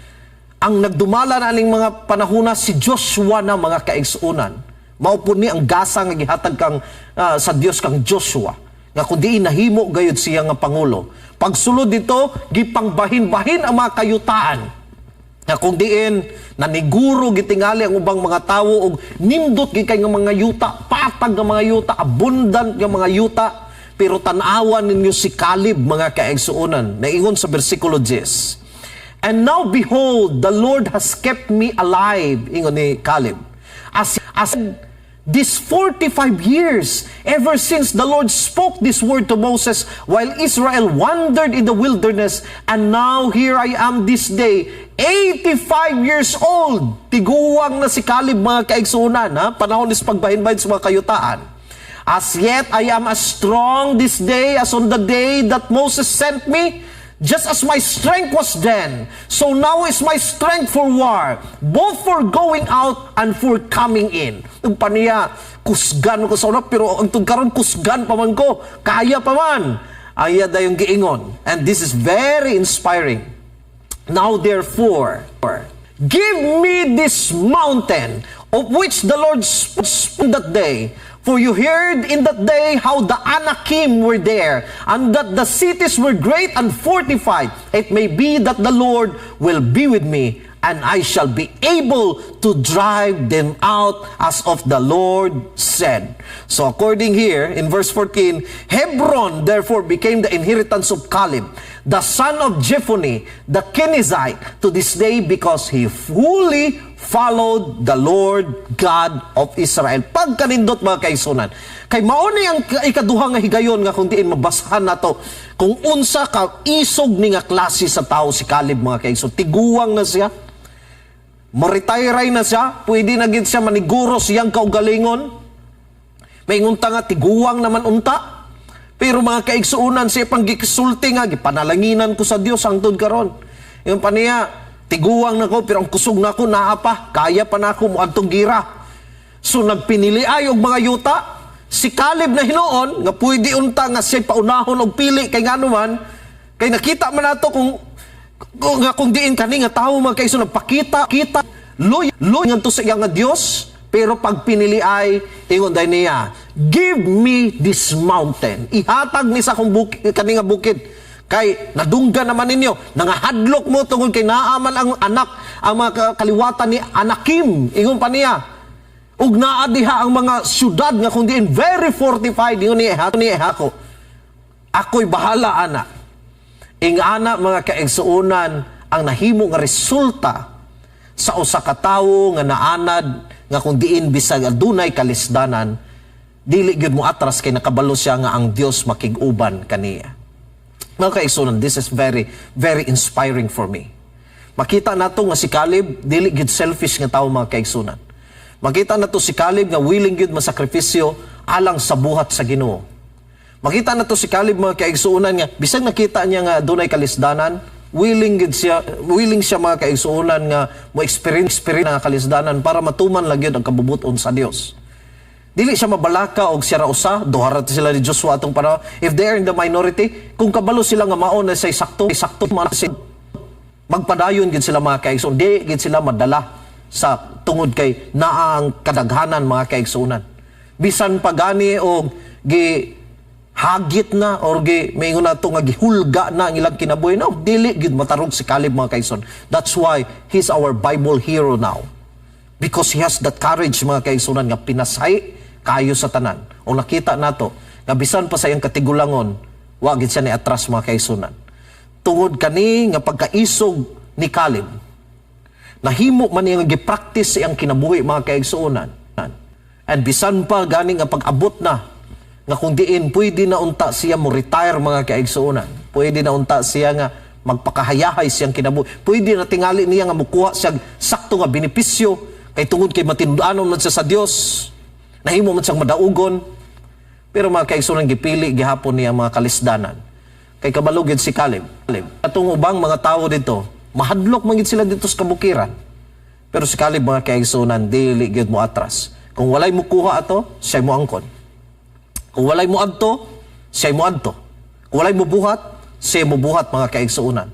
Ang nagdumala na aning mga panahona si Joshua na, mga kaigsuonan. Mao po ni ang gasa nga gihatag kang sa Dios kang Joshua nga kung diin nahimo gayud siya nga pangulo. Pagsulod dito, gipangbahin-bahin ang mga kayutaan nga kung diin naniguro gitingali ang ubang mga tawo og nindot gid kay nga mga yuta, patag nga mga yuta, abundant nga mga yuta. Pero tan-awan ninyo si Caleb, mga kaigsuonan, naingon sa bersikulo 10, "And now behold, the Lord has kept me alive," ingon ni Caleb, "as this 45 years, ever since the Lord spoke this word to Moses while Israel wandered in the wilderness, and now here I am this day, 85 years old." Tiguang na si Caleb, mga kaigsuonan, ha? Panahon is pagbahin-bahin sa mga kayutaan. "As yet I am as strong this day as on the day that Moses sent me. Just as my strength was then, so now is my strength for war, both for going out and for coming in." Ang paniya, kusgan ko sa una, pero ang karon kusgan pa man ko, kaya pa man. Aya dayong giingon. And this is very inspiring. "Now therefore, give me this mountain of which the Lord spoke that day. For you heard in that day how the Anakim were there, and that the cities were great and fortified. It may be that the Lord will be with me, and I shall be able to drive them out as of the Lord said." So according here, in verse 14, Hebron therefore became the inheritance of Caleb, the son of Jephunneh, the Kenizzite, to this day because he fully followed the Lord God of Israel. Pagkanindot, mga kaigsuonan. Kay mao ni ang ikaduha nga higayon nga kung diin mabasahan nato kung unsa ka isog ni nga klase sa tao si Caleb, mga kaigsoon. Tiguang na siya. Mo-retire na siya, pwede na gid siya maniguro siyang kaugalingon. May unta nga tiguang naman unta. Pero, mga kaigsuonan, siya pang gisulti nga gipanalanginan ko sa Dios hangtod karon. Yung paniya, tiguang na ko pero ang kusog na ko naa pa, kaya pa na ako moadtong gira. So nagpinili ay og mga yuta si Caleb na hinuon nga pwede unta nga siya paunahon og pili, kay ngano man kay nakita man nato kung nga kung diin kani nga tawo, mga kaigsoon, nagpakita kita loy loy ngadto sa iya nga Dios. Pero pag pinili ay ingon dahil niya, "Give me this mountain." Ihatag ni sa akong bukid kani nga bukid kay nadunggan naman ninyo nangahadlok mo tungod kay naaman ang anak, ang mga kaliwatan ni Anakim. Ingon pa niya, ug naa diha ang mga syudad nga kung diin very fortified. Ingon niya, niya ako ako'y bahala ana. Ingana, mga kaigsuonan, ang nahimo nga resulta sa usa ka tawo nga naanad nga kung diin bisag adunay kalisdanan, dili gyud mo atras kay nakabalo siya nga ang Dios makig-uban kaniya. Mga kaigsuonan, this is very very inspiring for me. Makita nato nga si Caleb dili gyud selfish nga tawo, mga kaigsuonan. Makita nato si Caleb nga willing gyud masakripisyo alang sa buhat sa Ginoo. Makita nato si Caleb, mga kaigsuonan, nga bisag nakita niya nga dunay kalisdanan, willing gid siya, willing siya, mga kaigsuonan, nga mo experience experience nga kalisdanan para matuman lang gyud ang kabubuton sa Dios. Dili siya mabalaka og siya ra usa, duha ra sila ni Joshua atong panahon. If they are in the minority, kung kabalo sila nga mao na say sakto, sakto man si magpadayon gid sila, mga kaigsuonan. Di gid sila madala sa tungod kay naa ang kadaghanan, mga kaigsuonan. Bisan pa gani og gi hagit na or gi maingon nato nga gihulga na ang ilang kinabuhi, no, dili gid matarog si Caleb, mga kaigsoon. That's why he's our Bible hero now, because he has that courage, mga kaigsuonan, nga pinasay kayo sa tanan. O nakita nato nga bisan pa sa iyang katigulangon, wa gid siya ni atras, mga kaigsuonan. Tungod kani nga pagkaisog ni Caleb, nahimo man niya nga gi-practice sa iyang kinabuhi, mga kaigsuonan. And bisan pa gani nga pag-abot na nga kung diin pwede na unta siya mo retire, mga kaigsuonan. Pwede na unta siya nga magpakahayahay siyang kinabuhi. Pwede na tingali niya nga mukuha siya sakto nga benepisyo kay tungod kay matinud-anon man siya sa Dios. Nahimo man siyang madaugon. Pero, mga kaigsuonan, gipili gihapon niya ang mga kalisdanan. Kay kabalo gyud si Caleb. Caleb. Atong ubang mga tao dito, mahadlok man gid sila dito sa kabukiran. Pero si Caleb, mga kaigsuonan, dili gyud mo atras. Kung walay mukuha ato, siya mo angkon. Kung walay mo adto, siya mo adto. Kung walay mo buhat, siya mo buhat, mga kaigsuonan.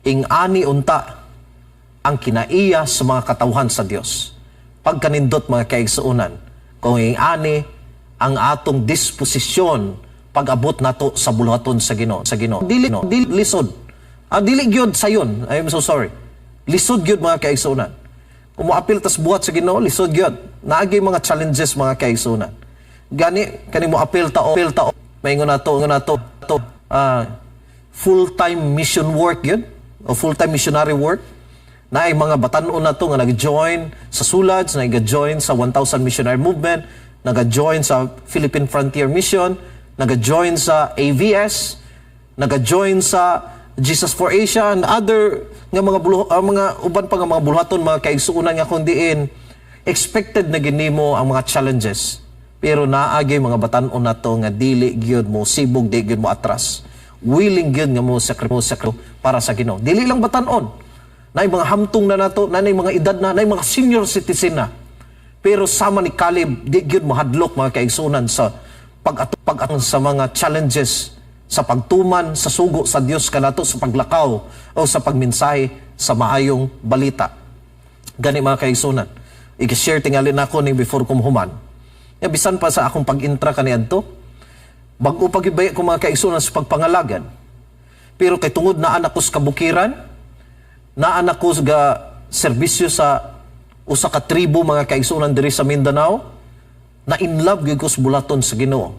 Ing-ani unta ang kinaiya sa mga katawhan sa Dios. Pagkanindot, mga kaigsuonan, kung ing-ani ang atong disposisyon pag-abot nato sa buluhaton sa Ginoo, sa Ginoo. Dili no, dili lisod. Ah, dili gyud sayon. I am so sorry. Lisod gyud, mga kaigsuonan. Kung moapil tas buhat sa Ginoo, lisod gyud. Naagay mga challenges, mga kaigsuonan. Gani kani mo apil ta apil ta maingon nato ingon nato to full-time mission work yun o full-time missionary work na ay mga batan-on na to nga nag-join sa Sulads, nag-join sa 1,000 Missionary Movement, nag-join sa Philippine Frontier Mission, nag-join sa AVS, nag-join sa Jesus for Asia and other nga mga bulo, mga uban pa nga mga buluhaton, mga kaigsuonan, nga kundiin expected na ginimo ang mga challenges, pero naagay mga batan-on nato nga dili gyud mo sibog, di gyud mo atras. Willing gyud nga mo sakripisyo para sa Ginoo. Dili lang batan-on. Naay mga hamtong na nato, naay mga edad na, naay mga senior citizen na. Pero sama ni Caleb, di gyud mahadlok, mga kaigsunan, sa pag pag sa mga challenges sa pagtuman sa sugo sa Dios kanato sa paglakaw o sa pagmensahe sa maayong balita. Gani, mga kaigsunan, i-share tingali nako ni before ko human. Ya, bisan pa sa akong pag-intra kaniadto, bag-o pagibaya ko, mga kaigsunan, sa pagpangalagan. Pero kay tungod naa ko sa kabukiran, naa ko ga serbisyo sa usa ka tribo, mga kaigsunan, diri sa Mindanao, na in love gyud ko sa bulaton sa Ginoo.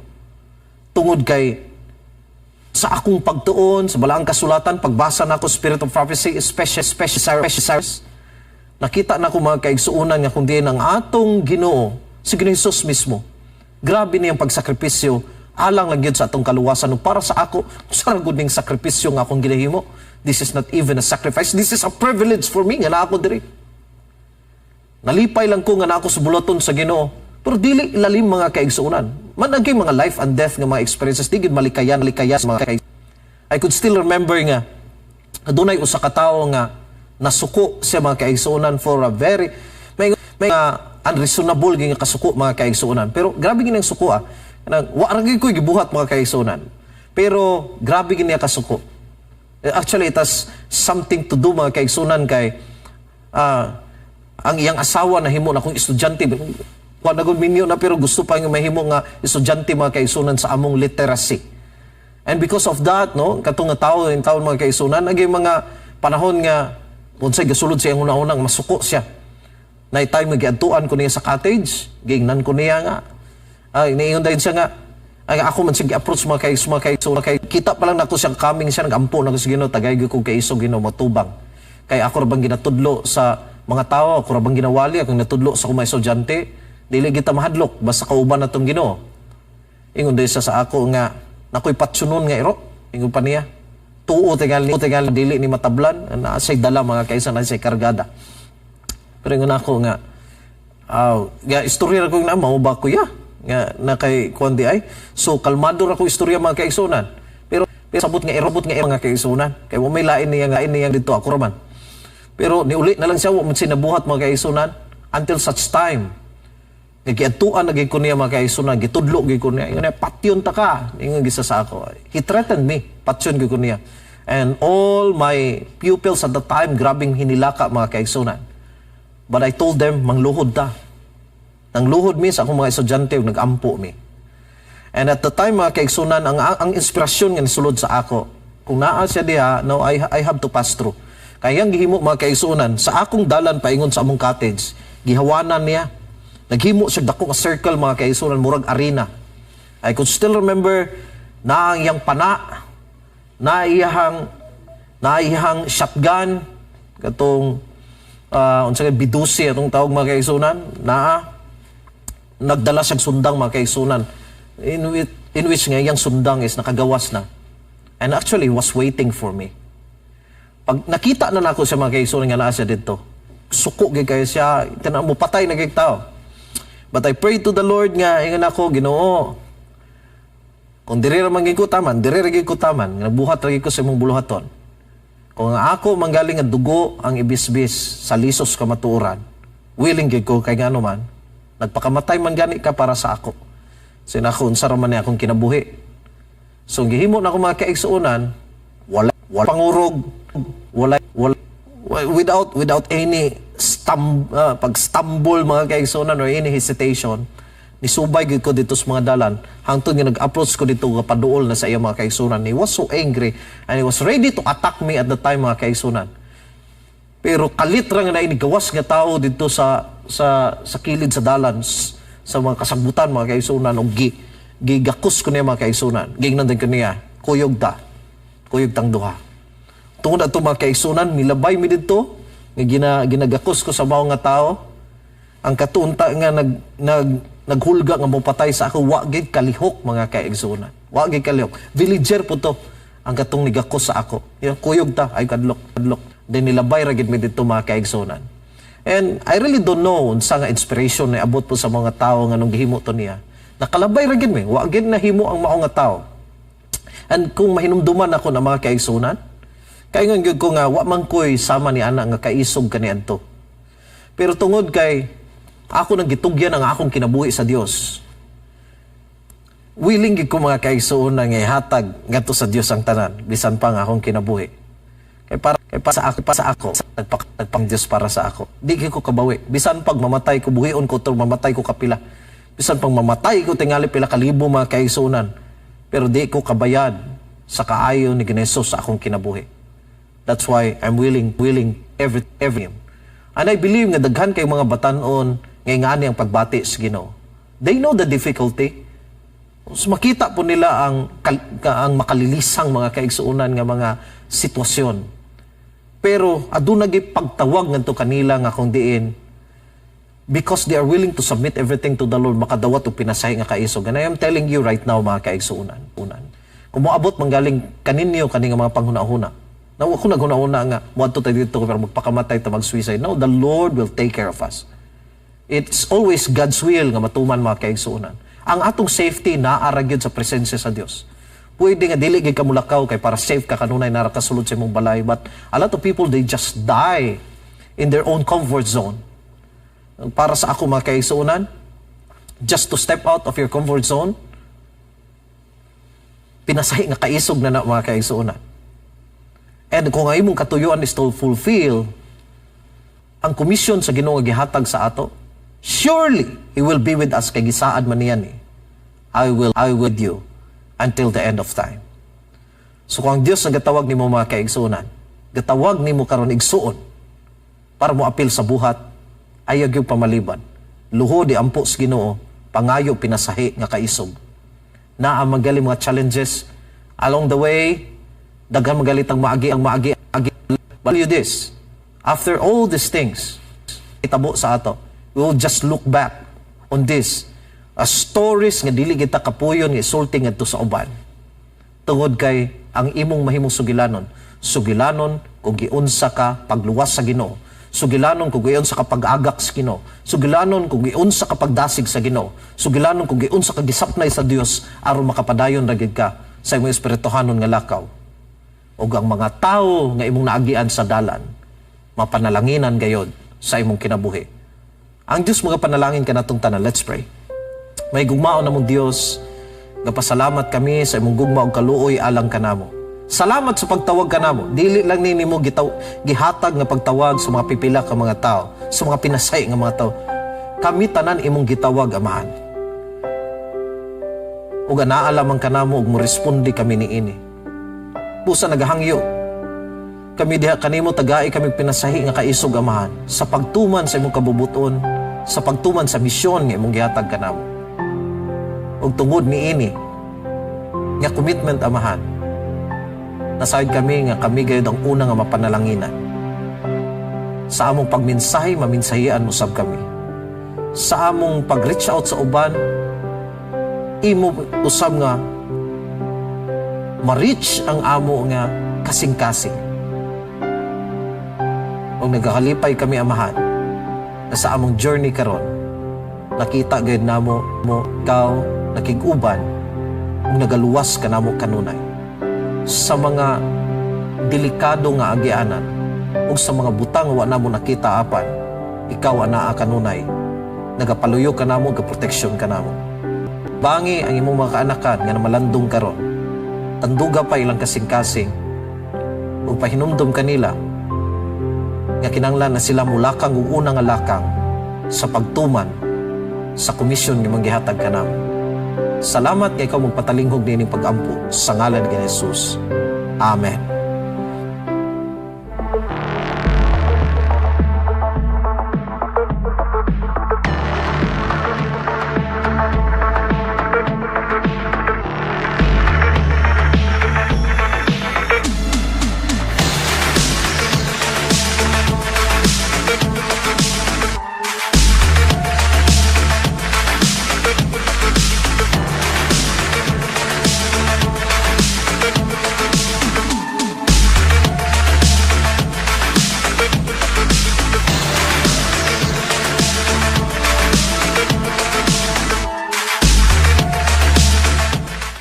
Tungod kay sa akong pagtuon sa balaang kasulatan, pagbasa nako Spirit of Prophecy, special special special, nakita nako, mga kaigsuonan, nga kundi ang atong Ginoo, si Ginoo Jesus mismo, grabe niyang pagsakripisyo alang lang gyud sa atong kaluwasan. Ug para sa ako, sa gud ning sakripisyo nga akong ginahimo, this is not even a sacrifice, this is a privilege for me nga naa ako diri. Nalipay lang ko nga naa ako sa bulaton sa Ginoo. Pero dili lalim, mga kaigsuonan. Managay mga life and death nga mga experiences, di gid malikayan, likayan, mga kaig. I could still remember nga adunay usa ka tawo nga nasuko siya, mga kaigsuonan, for a very may unreasonable gyud nga kasuko, mga kaigsuonan. Pero grabe gid ang suko ah. Kanang wa ra gyud ko gibuhat, mga kaigsuonan. Pero grabe gid niya kasuko. Actually, it has something to do, mga kaigsuonan, kay ang iyang asawa nahimo na kung estudyante. Wa na gud minyo na, pero gusto pa nga mahimo nga estudyante, mga kaigsuonan, sa among literacy. And because of that, no, katong nga tao in taon, mga kaigsuonan, naging mga panahon nga unsay gasulod siya ang una-unang masuko siya. Na time nga giadtuan ko niya sa cottage, giingnan ko niya nga ay niingon dayon siya nga ay ako man siya gi-approach, mga kay kita pa lang nako siyang coming siya, nagampo na ko sa Ginoo, tagay gyud ko kay iso Ginoo matubang. Kay ako ra bang ginatudlo sa mga tao, ako ra bang ginawali, akong natudlo sa akong mga estudyante, dili kita mahadlok basta kauban natong Ginoo. Ingon dayon siya sa ako nga nakoy patsunon nga iro, ingon pa niya. Tuo tingali tingali dili ni matablan, naa siya'y dala, mga kaisa, naa siya'y kargada. Pero ingon ako nga nga istorya ra ko na mao ba kuya nga na kay kuan di ay. So kalmado ra ko istorya, mga kaigsunan. Pero sabot nga iro, mga kaigsunan. Kay wa may lain niya dito, ako ra man. Pero niuli na lang siya, wa man siya nabuhat, mga kaigsunan, until such time nga giadtuan na gyud ko niya, mga kaigsunan, gitudlo gyud ko niya. Ingon niya, "Patyon ta ka." Ingon gisa sa ako. He threatened me, patyon gyud ko niya. And all my pupils at the time, grabing hinilaka, mga kaigsunan. But I told them, "Mangluhod ta." Nangluhod mi sa akong mga estudyante ug nagampo mi. And at the time, mga kaigsunan, ang inspirasyon nga nisulod sa ako, kung naa siya diha, no, I have to pass through. Kaya ang gihimo, mga kaigsunan, sa akong dalan paingon sa among cottage, gihawanan niya. Naghimo siya dako nga circle, mga kaigsunan, murag arena. I could still remember na ang iyang pana, na iyang shotgun, katong unsa kay bidusi atong tawag, mga kaigsunan, naa nagdala siyang sundang, mga kaigsunan, in which nga iyang sundang is nakagawas na. And actually, he was waiting for me. Pag nakita na nako siya, mga kaigsunan, nga naa siya dito, suko gyud kayo siya, tanan mo patay na gyud tao. But I pray to the Lord nga ingon ako, "Ginoo, kung diri ra man gyud ko taman, diri ra gyud ko taman, nga nagbuhat ra gyud ko sa imong buluhaton. Kung ang ako manggaling nga dugo ang ibisbis sa lisos kamatuoran, willing gyud ko, kay ngano man, nagpakamatay man gani ka para sa ako." So nako, unsa ra man ni akong kinabuhi? So gihimo na ako, mga kaigsuonan, wala wala pangurog, wala wala without without any pag-stumble, mga kaigsuonan, or any hesitation, nisubay gyud ko dito sa mga dalan hangtod nga nag-approach ko dito nga paduol na sa iya, mga kaigsuonan. He was so angry and he was ready to attack me at the time, mga kaigsuonan. Pero kalit ra nga na gawas nga tao dito sa kilid sa dalan sa mga kasagbutan, mga kaigsuonan, og gigakos ko niya, mga kaigsuonan. Gingnan din ko niya, "Kuyog ta. Kuyog tang duha." Tungod ato, mga kaigsuonan, milabay mi didto nga ginagakos ko sa mao nga tao. Ang katunta nga nag nag naghulga nga mopatay sa ako, wa gid kalihok, mga kaigsuonan. Wa gid kalihok. Villager po to ang katong nigakos sa ako. Yan, "Kuyog ta, ay kadlok, kadlok." Then nilabay ra gid mi didto, mga kaigsuonan. And I really don't know unsa nga inspiration na abot po sa mga tao nga nung gihimo to niya. Nakalabay ra gid mi, wa gid nahimo ang mao nga tao. And kung mahinumduman ako ng mga kaigsunan, kay gyud ko nga wa man ko'y sama ni ana nga kaisog kaniadto. Pero tungod kay ako nang gitugyan ang akong kinabuhi sa Dios, willing gyud ko, mga kaigsuonan, nga ihatag ngadto sa Dios ang tanan, bisan pa ang akong kinabuhi. Kay para sa ako, nagpang Dios para sa ako. Di gyud ko kabawi. Bisan pag mamatay ko, buhion ko to, mamatay ko kapila. Bisan pag mamatay ko tingali pila kalibo, mga kaigsuonan. Pero di ko kabayad sa kaayo ni Jesus sa akong kinabuhi. That's why I'm willing, willing every. And I believe nga daghan kay mga batanon nga ingani ang pagbati sa Ginoo. They know the difficulty. So, makita po nila ang makalilisang, mga kaigsuonan, nga mga sitwasyon. Pero aduna gyud pagtawag ngadto kanila nga kung diin, because they are willing to submit everything to the Lord, makadawat og pinasahi nga kaisog. And I am telling you right now, mga kaigsuonan, unan. Kung moabot manggaling kaninyo kani nga mga panghuna-huna, na ako naghuna-huna nga moadto ta dito pero magpakamatay ta, mag-suicide. No, the Lord will take care of us. It's always God's will nga matuman, mga kaigsuonan. Ang atong safety naa ra gyud sa presensya sa Dios. Pwede nga dili gyud ka mulakaw kay para safe ka kanunay nara ka sulod sa imong balay, but a lot of people, they just die in their own comfort zone. Para sa ako, mga kaigsuonan, just to step out of your comfort zone, pinasahi nga kaisog na na, mga kaigsuonan. And kung ang imong katuyuan is to fulfill ang komisyon sa Ginoo nga gihatag sa ato, surely He will be with us kay gisaad man niyan eh. I will with you until the end of time." So kung ang Dios ang gatawag nimo, mga kaigsuonan, gatawag nimo karon, igsuon, para mo apil sa buhat, ayaw gyud pamaliban. Luhod, ampo sa Ginoo, pangayo pinasahi nga kaisog. Naa magali mga challenges along the way, daghan magalit ang maagi ang maagi agi. But you this, after all these things, itabo sa ato, we will just look back on this as stories nga dili kita kapuyon nga isulti ngadto sa uban. Tungod kay ang imong mahimong sugilanon, sugilanon kung giunsa ka pagluwas sa Ginoo, sugilanon kung giunsa ka pag-agak sa Ginoo, sugilanon kung giunsa ka pagdasig sa Ginoo, sugilanon kung giunsa ka gisapnay sa Dios aron makapadayon ra gid ka sa imong espirituhanon nga lakaw. Ug ang mga tawo nga imong naagian sa dalan, mapanalanginan gayod sa imong kinabuhi. Ang Dios mga panalangin kanatong tanan. Let's pray. Mahigugmaon namong Dios, gapasalamat kami sa imong gugma ug kaluoy alang kanamo. Salamat sa pagtawag kanamo. Dili lang ni nimo gihatag nga pagtawag sa mga pipila ka mga tao, sa mga pinasay nga mga tao. Kami tanan imong gitawag, Amahan. Ug anaa lamang kanamo ug moresponde kami niini. Busa nagahangyo kami diha kanimo, tagai kami pinasahi nga kaisog, Amahan, sa pagtuman sa imong kabubuton, sa pagtuman sa misyon nga imong gihatag kanamo. Ug tungod niini nga commitment, Amahan, nasayod kami nga kami gayud ang una nga mapanalanginan. Sa among pagmensahe, maminsahian mo sab kami. Sa among pag-reach out sa uban, imo usab nga ma-reach ang amo nga kasing-kasing. Ug nagakalipay kami, Amahan, na sa among journey karon, nakita gayud namo mo ikaw nakig-uban ug nagaluwas kanamo kanunay sa mga delikado nga agianan ug sa mga butang wa namo nakita, apan ikaw anaa kanunay, nagapaluyo kanamo, proteksyon kanamo. Bangi ang imong mga kaanakan nga namalandong karon, tanduga pa ilang kasing-kasing ug pahinumdom kanila nga kinahanglan na sila mulakang og una nga lakang sa pagtuman sa komisyon nga manggihatag kanamo. Salamat nga ikaw magpatalinghog niining pag-ampo sa ngalan ni Jesus. Amen.